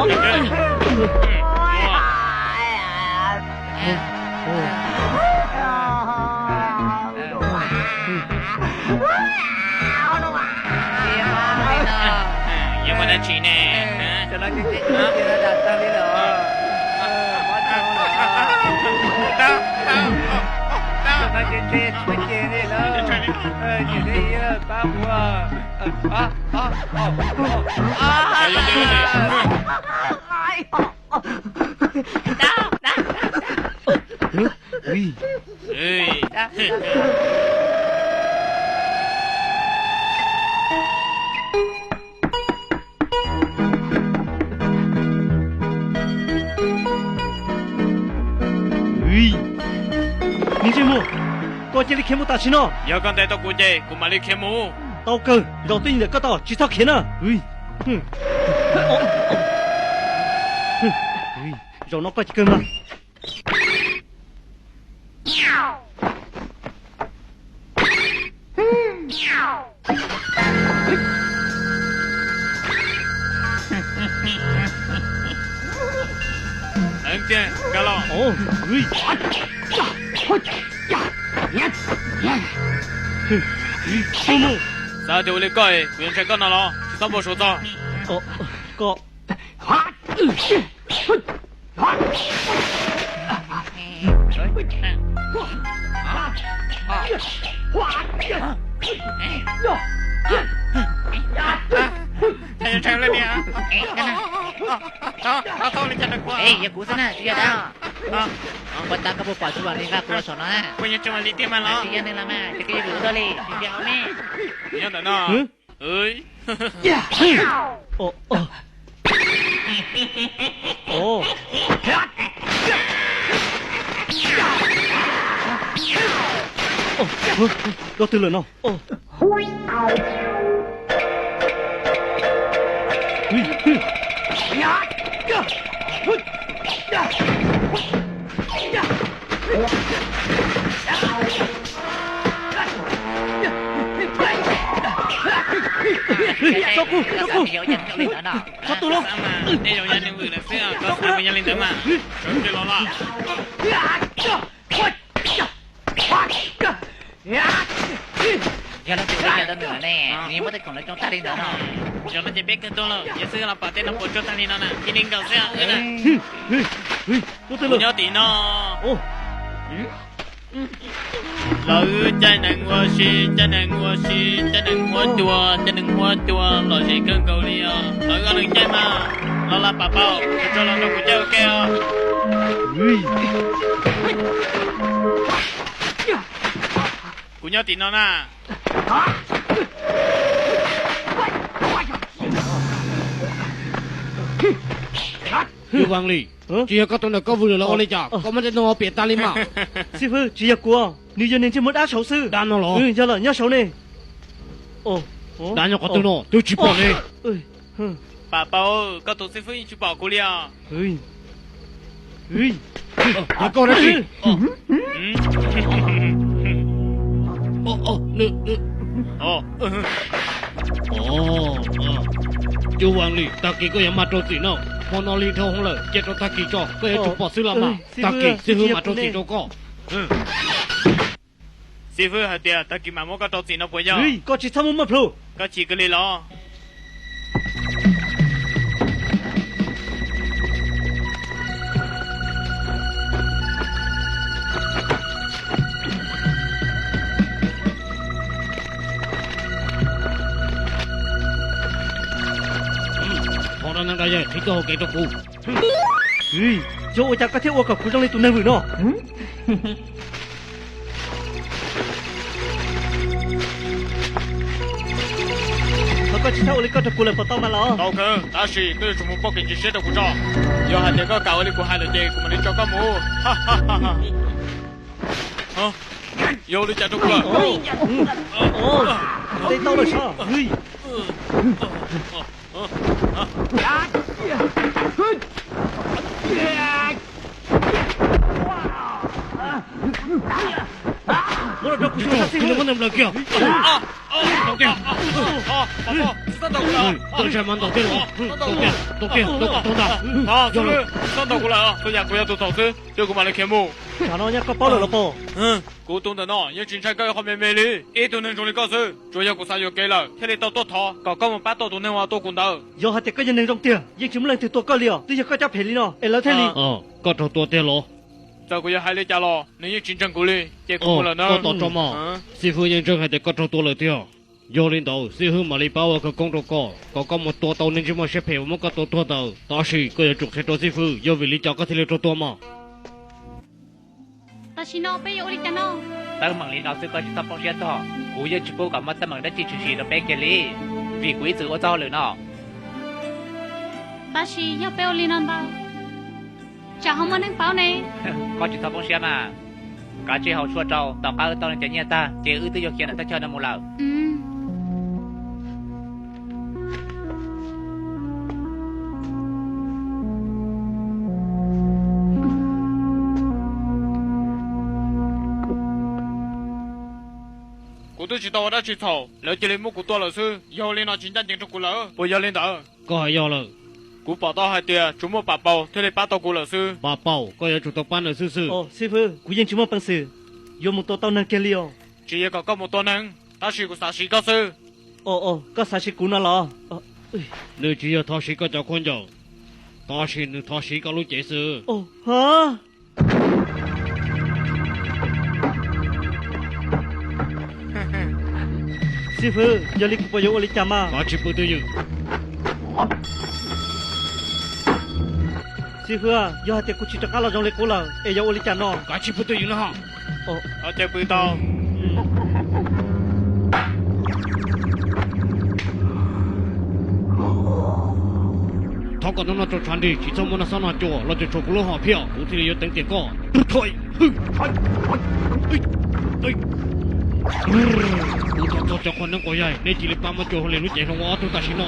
Yog muaj dab tsi ne? Niag ntsej muag, koj cia li khiav mus tam sim no. Yog koj ntes tau kuv ces kuv mam li khiav mus. Tau kawg, zaum twj ywm ntawm koj tau, tsis txhob khiav na. Zaum no koj ces kawg mas. Nkag los. Xav tias ua li koj, kuv yuav ntshai koj no los? Tsis txhob npau suav txog. Koj Yog kuv xwb na, tsis yog dab. Puas tas koj puas pom tsis vam li nqa kuv los saum no na? Tsis yog neeg los mas, ces koj yuav kuv ua dog li, tsis yog hauv ne. Nyob ntawm no. Koj twg lawm no? Tso kuv, tso kuv. Txhob tu los. Nej zoo yam neeg vwm lawm xwb, koj xav mus yog li ntawd mas sawv tsees los lawm. Yog leej twg ua li cas rau nws ne? Nws yeej muab tej khoom lawv coob tag li ntawd no. Zaum no ces peb kawg tuag lawm, yog xwb los pom tej no puas tsuaj tag li no na, cia li nkaum xwb. Kuv nyob tim no. Lawv caij nees ua si, caij nees ua si, caij nees huab cua, caij nees huab cua lom zem kawg nkaus li os. Lawv ob leeg caij mas los las pam paus, tso los nrog kuv caij ua ke os. Kuv nyob tim no na. Yus Vaj Lis, tsis yog koj tus ntawm koj vwm lawm los ua li cas koj muab tej no piam tag li mas? Xib fwb, tsis yog kuv, nws yog niag ntsej muag dab saud xwb. Dab no los? Yog lawm, nyob saud ne. Dab nyob qhov twg no twb tsis pom ne. Pam paus, koj tus xib fwb yeej tsis pom kuv li os. Yog koj dab tsi? Yus Vaj Lis, tag kis koj yuav mag rau txim no. Hmo no li dhau hwv lawm, cia rau tag kis tso, koj yuav tsum pom xwb los mas. Tag kis xib fwb mam rau txim rau koj. Xib fwb hais tias tag kis mam muab koj rau txim no puas yog? Koj tsis txhob muaj muaj plhu. Koj chim kawg li los? Thov rau neeg da yawg qhib tuaj hauv kev rau kuv. Yog ua cas koj thiaj ua kom kuv zoo li tus neeg vwm no? Thov koj tsis txhob ua li koj rau kuv lawm puas tau mas los? Tau kawg, tab sis koj yuav tsum mus pauj kev cia siab rau kuv tso. Yog hais tias koj kam ua li kuv hais lawm ces kuv mam li tso koj mus. Yog ua li cas rau kuv lawm? Tej tau lawm sov. Muab los rau kuv xyuas sab xij. Muab nws nplawm kiag. Txhob ntshai mas ntaus tiag los. Ntaus tiag, ntaus kom tau ntag. Xib hwb, txhob ntaus kuv lawm, txhua yam kuv yog tus txhaum xwb, ces kuv mam li khiav mus. Tsam no nyaj koj paub lawm los pog? Kuv tus ntawm no yeej tsis ntshai koj ib qho me me li. Ib tug neeg zoo li koj xwb, tsuas yog kuv xav yuam kev lawm thiaj li tau tuaj thov kom koj mus pab tau tus neeg uas tua kuv ntawd. Yog hais tias koj yog neeg zoo tiag, yeej tsis muaj leej twg tua koj li os. Twb yog koj cab phem li no es lawv thiaj li. Koj raug tua tiag los? Txawm kuv yuav hais li cas los nws yeej tsis ntseeg kuv li, ces kuv mus lawm na. Koj tos tso mog. Xib hwb yeej ntseeg hais tias koj raug tua lawm tiag. Yog li ntawd xib hwb mam li pab ua khawv koob rau koj, kom koj mus tua tau neeg ntsej muag siab phem uas muab koj tua tuag ntawd. Tab sis koj yuav tsum qhia rau xib hwb yog vim li cas koj thiaj li raug tua mog. Tam sim no peb yuav ua li cas no? Teeb meem li no xwb koj tsis txhob poob siab txog, kuv yeej tsis pub kom muaj teeb meem dab tsi tshwm sim rau peb kiag li, vim kuv ib txwm ua txoj hauj lwm no. Tab sis yog peb ua li no ntawd, tsam ho muaj neeg paub ne. Koj tsis txhob poob siab mas, kav tsij haus tshuaj rau, tom qab wb tau cov nyiaj tag ces wb twb yuav khiav ntawm thaj chaw no mus lawm. Kuv twb tsis tau ua dab tsi txhaum, lawv cia li muab kuv tua lawm xwb. Yog li no tsis ncaj ncees rau kuv lawm, puas yog li ntawd? Koj hais yog lawm. Kuv pom tau hais tias tsuas muaj Pam Paus thiaj li pab tau kuv lawm xwb. Pam Paus, koj yuav tsum tau pab nws xwb xwb. Xib fwb, kuv yeej tsis muaj peev xwm yuav mus tua tau neeg kiag li os. Tsis yog kom koj mus tua neeg, tab sis kuv xav siv koj xwb. Koj xav siv kuv no los? Nws tsis yog thov siv koj cov khaub ncaws, tab sis nws thov siv koj lub cev xwb. Xib fwb, yog li kuv puas yuav ua li cas mas? Kav tsij pw twj ywm. Xib fwb, yog hais tias kuv tsis rov qab los zoo li qub lawm es yuav ua li cas no? Kav tsij pw twj ywm no. Ua cas pw tau. Thov kom hnub no tso tshav nrig, tsis txhob muaj noj xob noj cua los tsuas tshuav kuv lub hom phiaj, kuv thiaj li yuav teev tiam koj. Kuv thov txog cov qhua neeb quas yaig, neb cia li pab muab cua hauv li lub cev hlo ua ob tug tam sim no.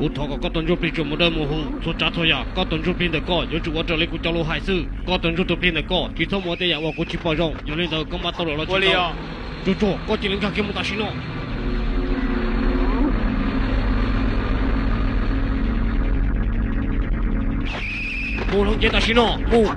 Kuv thov kom koj tus ntsuj plig tsuas mus dawb mus huv, txhua tsav txhua yam koj tus ntsuj plig ntawm koj yuav tsum ua raws li kuv cov lus hais xwb. Koj tus ntsuj tus plig ntawm koj tsis txhob mus ua tej yam uas kuv tsis pom zoo, yog li ntawd koj npaj tau lawm los tsis tau. Tsuag tsuag, koj cia li nkag kiag mus tam sim no. Mus hloov cev tam sim no, mus.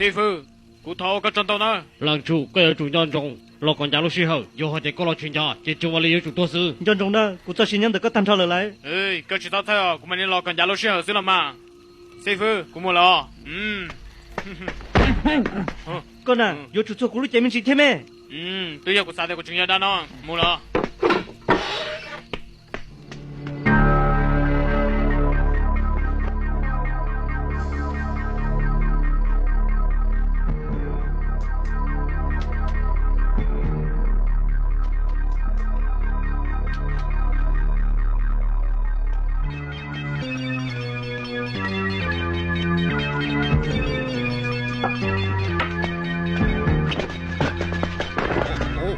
Xib fwb, kuv thov ua koj tsaug ntau nawb. Leej txwv, koj yuav tsum nco ntsoov los kom ncav lub sij hawm, yog hais tias koj los tsis ncav ces Tsuj Vaj Lis yuav tsum tuag xwb. Nco ntsoov nawb, kuv txoj sia nyob ntawm koj tag nrho lawm lauj. Koj tsis txhob txhawj, kuv mam li los kom ncav lub sij hawm xwb los mas. Xib fwb, kuv mus lawm os. Koj na, yuav tsum txuag kuv lub cev me ntsis thiab me. Twb yog kuv xav tias kuv tseem yog dab no, mus lawm.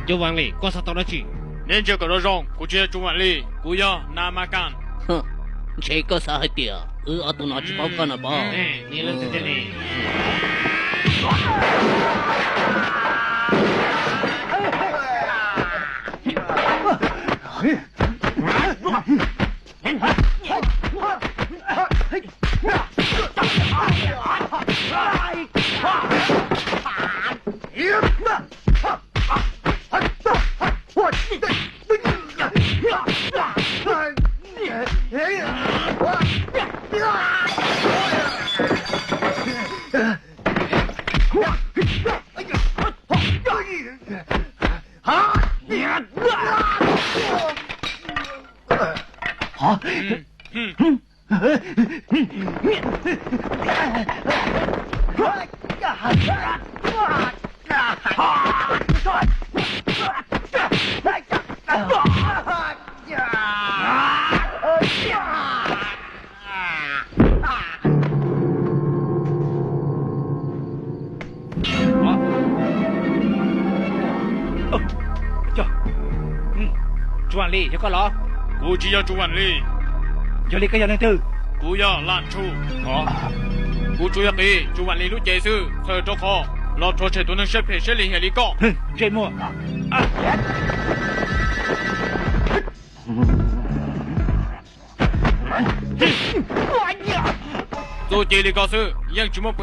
Tsuj Vaj Lis, koj xav tau dab tsi? Neb ntsia kom zoo zoo, kuv tsis yog Tsuj Vaj Lis, kuv yog Na Ma Kas. Ntshe koj xav hais tias wb ob tug no tsis paub koj na pob. Tsuas Vam Lis, yog koj los? Kuv tsis yog Tsuas Vam Lis. Yog li koj yog leej twg? Kuv yog Lam Tshu. Kuv tsuas yog qiv Tsuas Vam Lis lub cev xwb, txhawm rau qhov los rhuav tshem tus neeg siab phem siab lim hiam li koj. Ntsej muag. Txuj ci li ko xwb yeej tsis muaj